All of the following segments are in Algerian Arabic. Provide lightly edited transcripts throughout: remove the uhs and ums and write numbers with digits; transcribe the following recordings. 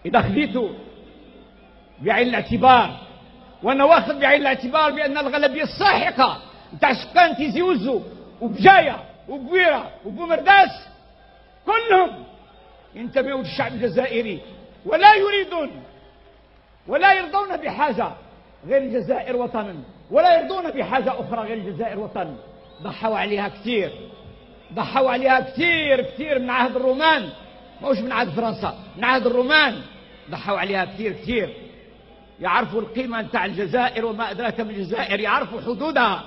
إذا خذيتوا بعين الاعتبار، وأنا واخذ بعين الاعتبار بأن الغالبية الساحقة نتاع سكان تيزي وزو وبجاية وبويرة وبومرداس كلهم ينتمئوا للشعب الجزائري ولا يريدون ولا يرضون بحاجة غير الجزائر وطنا، ولا يرضون بحاجة أخرى غير الجزائر وطن. ضحوا عليها كثير، ضحوا عليها كثير كثير من عهد الرومان، ماهوش من عهد فرنسا، من عهد الرومان ضحوا عليها كثير كثير. يعرفوا القيمة نتاع الجزائر وما أدراك من الجزائر، يعرفوا حدودها،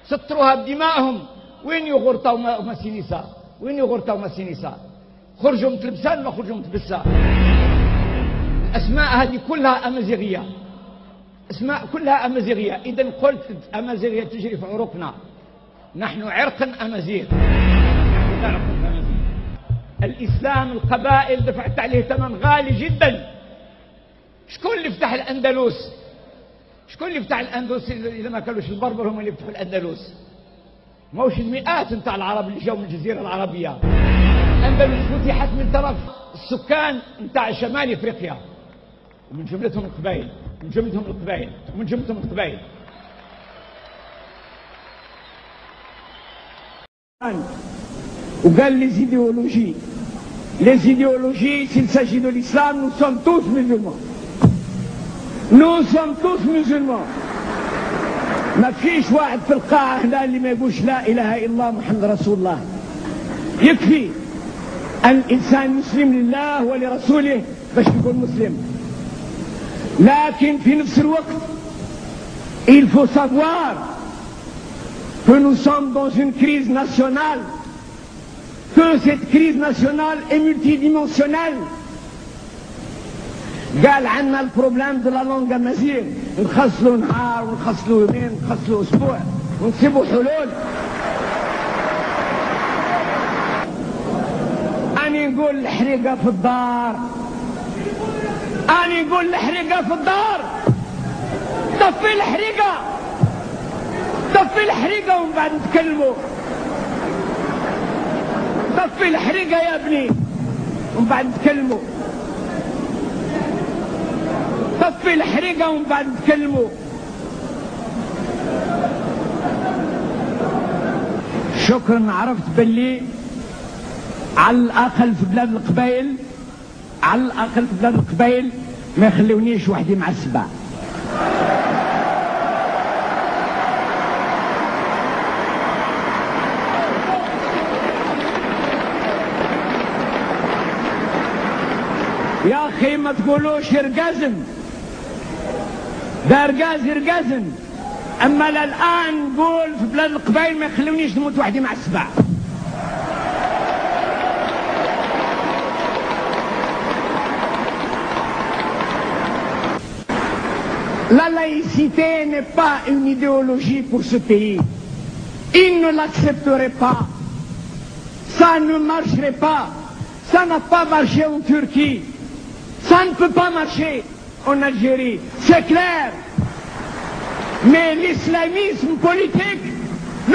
سطروها بدمائهم. وين يغرطا وماسينيسا؟ وين يغرطا وماسينيسا؟ خرجوا من تلمسان ما خرجوا من تبسة. الأسماء هذه كلها أمازيغية، أسماء كلها أمازيغية. إذا قلت أمازيغية تجري في عروقنا، نحن عرق أمازيغ. الإسلام القبائل دفعت عليه ثمن غالي جدا. شكون اللي فتح الأندلس؟ شكون اللي فتح الأندلس إذا ما كانوش البربر هم اللي فتحوا الأندلس؟ ماهوش المئات نتاع العرب اللي جاوا من الجزيرة العربية. الأندلس فتحت من طرف السكان نتاع شمال إفريقيا، ومن جملتهم القبائل، من جملتهم القبائل، ومن جملتهم القبائل. وقال les idéologies، les idéologies, s'il s'agit de l'islam, nous sommes tous musulmans. Nous sommes tous musulmans. ما فيش واحد في القاعة هنا اللي ما يقولش لا إله إلا الله محمد رسول الله. يكفي أن الإنسان يسلم لله ولرسوله باش يكون مسلم. لكن في نفس الوقت il faut savoir que nous sommes dans une crise nationale, que cette crise nationale est multidimensionnelle. قال عندنا ال problème de la langue amazigh، نخصلوا نهار ونخصلوا يومين ونخصلوا اسبوع ونسيبوا حلول. اني نقول الحريقه في الدار، اني نقول الحريقه في الدار، طفي الحريقه، طفي الحريقه ومن بعد نتكلموا. طفي الحريقه يا ابني ومن بعد نتكلموا. طفي الحريقه ومن بعد نتكلموا. شكرا. عرفت باللي على الاقل في بلاد القبائل، على الاقل في بلاد القبائل ما يخلونيش وحدي مع السبع. يا اخي ما تقولوش ارقازم، ده ارقاز ارقازم. اما الان نقول في بلاد القبائل ما يخلونيش نموت وحدي مع السبع. La laïcité n'est pas une idéologie pour ce pays. Ils ne l'accepteraient pas. Ça ne marcherait pas. Ça n'a pas marché en Turquie. Ça ne peut pas marcher en Algérie. C'est clair. Mais l'islamisme politique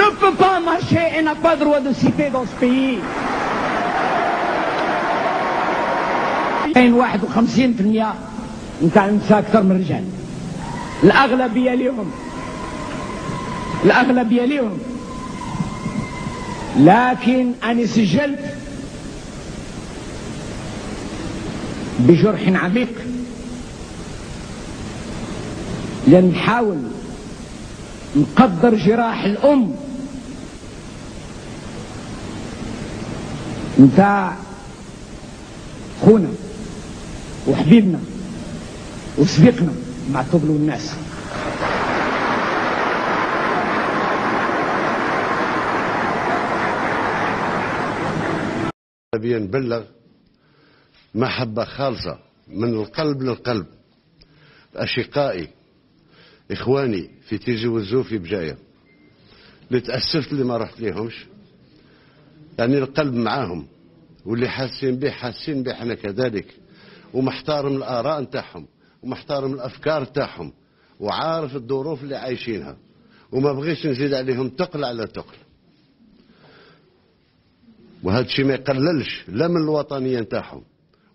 ne peut pas marcher et n'a pas droit de cité dans ce pays. 51% نتاع النساء أكثر من الرجال. الأغلبية لهم، الأغلبية لهم. لكن أنا سجلت بجرح عميق لنحاول نقدر جراح الأم نتاع خونا وحبيبنا وصديقنا معطوب الناس. نبلغ محبة خالصة من القلب للقلب أشقائي إخواني في تيزي وزو في بجاية، اللي تأسفت اللي ما رحت ليهمش، يعني القلب معاهم واللي حاسين به حاسين به احنا كذلك، ومحترم الآراء نتاعهم ومحترم الأفكار تاعهم وعارف الظروف اللي عايشينها، وما بغيش نزيد عليهم تقل على تقل. وهذا الشيء ما يقللش لا من الوطنية نتاعهم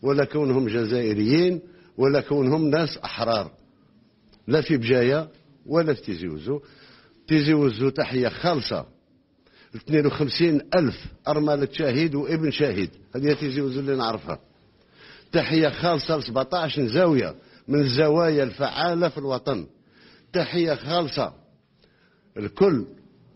ولا كونهم جزائريين ولا كونهم ناس أحرار، لا في بجاية ولا في تيزي وزو. تيزي وزو تحية خالصة 52 ألف أرملة شهيد وابن شهيد، هذه تيزي وزو اللي نعرفها. تحية خالصة ل 17 زاوية من الزوايا الفعالة في الوطن. تحية خالصة الكل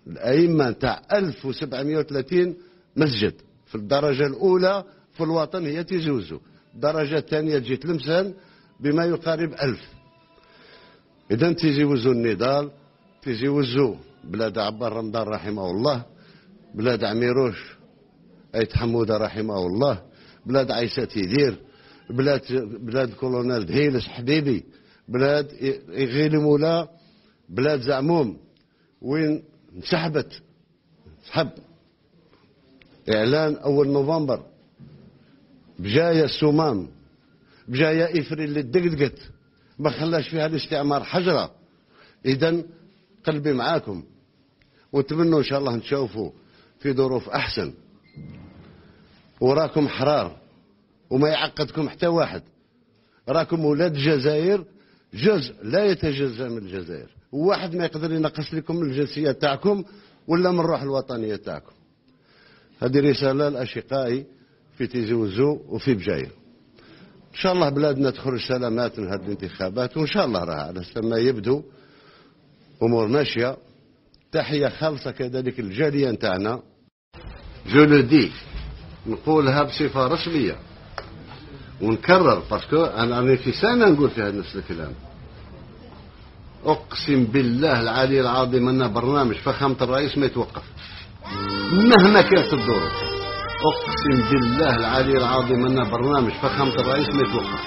الأئمة تاع 1730 مسجد في الدرجة الأولى في الوطن هي تيزي وزو، الدرجة الثانية تجي تلمسان بما يقارب 1000. إذا تيزي وزو النضال، تيزي وزو بلاد عبار رمضان رحمه الله، بلاد عميروش أيت حمودة رحمه الله، بلاد عيسى تيدير، بلاد كولونيل دهيلس حبيبي، بلاد إغيلي مولا، بلاد زعموم وين انسحبت سحب إعلان 1 نوفمبر، بجاية السومام، بجاية إفري اللي دقدقت ما خلاش فيها الاستعمار حجرة. إذا قلبي معاكم، ونتمنوا إن شاء الله نشوفوا في ظروف أحسن. وراكم حرار وما يعقدكم حتى واحد، راكم ولاد الجزائر، جزء لا يتجزأ من الجزائر، وواحد ما يقدر ينقص لكم الجنسية تاعكم ولا من الروح الوطنية تاعكم. هذه رسالة لأشقائي في تيزي وزو وفي بجاية. إن شاء الله بلادنا تخرج سلامات من هذه الانتخابات، وإن شاء الله راه على ما يبدو أمور ماشية. تحية خالصة كذلك الجالية نتاعنا. je le dis نقولها بصفة رسمية ونكرر parce que أنا راني في سنة نقول فيها نفس الكلام. أقسم بالله العلي العظيم أن برنامج فخامة الرئيس ما يتوقف مهما كانت الظروف. أقسم بالله العلي العظيم أن برنامج فخامة الرئيس ما يتوقف.